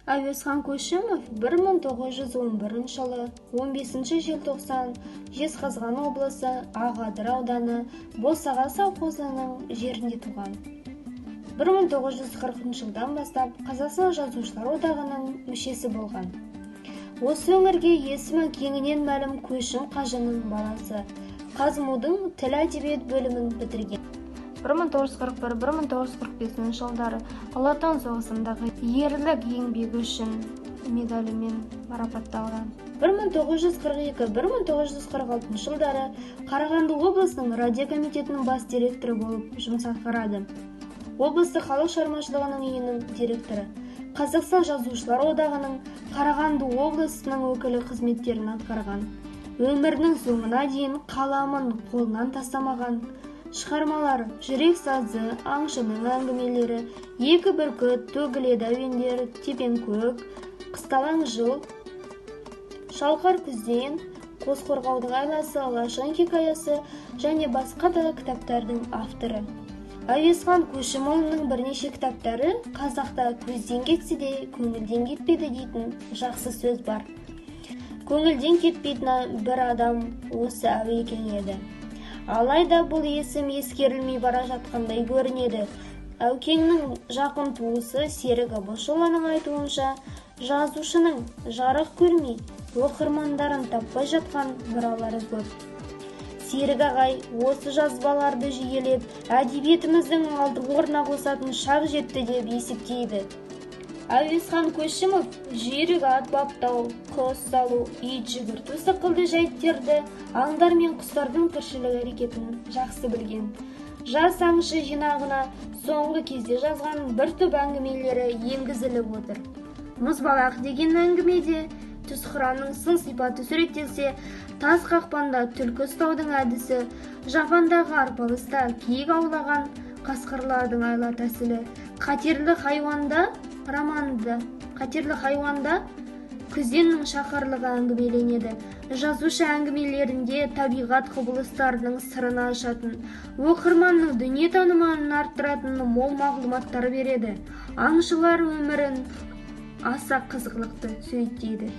Әуезхан Көшімов 1911 жылы 15 желтоқсан Жезқазған облысы Ақадыр ауданы Босаға совхозының жерінде туған. 1940 жылдан бастап Қазақстан Жазушылар одағының мүшесі болған. Осы өңірге есімі кеңінен мәлім Көшім қажының баласы. ҚазМУ-дың тіл әдебиет бөлімін бітірген. 1941-1945 жылдары Ұлы Отан соғысындағы ерлік еңбегі үшін медалімен марапатталған. 1942-1946 жылдары Қарағанды облысының радиокомитетінің бас директоры болып жұмыс атқарады. Облыстық халық шығармашылығының үйінің директоры, Қазақстан Жазушылар одағының Қарағанды облысының өкілі қызметтерін атқарған. Өмірінің соңына дейін қаламын қолынан тастамаған. Шығармалары: «Жүрек сазы», «Аңшының әңгімелері», «Екі бүркіт», «Төгіледі әуендер», «Тепеңкөк», «Қысталаң жыл», «Шалқар күзден», «Қос қорғаудың айласы», «Лашын хикаясы» және басқа да кітаптардың авторы. Әуезхан Көшімұлының бірнеше кітаптары. Қазақта «Көзден кетсе де, көңілден кетпейді» дейтін жақсы сөз бар. Көңілден кетпейтін бір адам осы Әуекең еді. Алайда бұл есім ескерілмей бара жатқандай көрінеді. Әукеңнің жақын туысы Серік Әбішұлының айтуынша, жазушының жарық көрмей, оқырмандарын таппай жатқан мұралары көп. Серік ағай осы жазбаларды жүйелеп, әдебиетіміздің алдыңғы орнына қосатын шақ жетті деп есептейді. Әуезхан Көшімов жүйрік ат баптау, құс салу, ит жүгірту сықылды жайттерді, аңдар мен құстардың тіршілік әрекетін жақсы білген. «Жас аңшы» жинағына соңғы кезде жазған бір топ әңгімелері енгізіліп отыр. «Мұзбалақ» деген әңгімеде түсқыранның сын сипаты суреттелсе, «Тас қақпанда» түлкі ұстаудың әдісі, Жапандағы арпалыста киік аулаған қасқырлардың айла тәсілі, «Қатерлі хайуанда» романында «Қатерлі хайуанда» күзеннің шақырлығы әңгімеленеді. Жазушы әңгімелерінде табиғат құбылыстарының сырын ашатын, оқырманның дүниетанымын арттыратын мол мағлұматтар береді. Аңшылар өмірін аса қызғылықты суреттейді.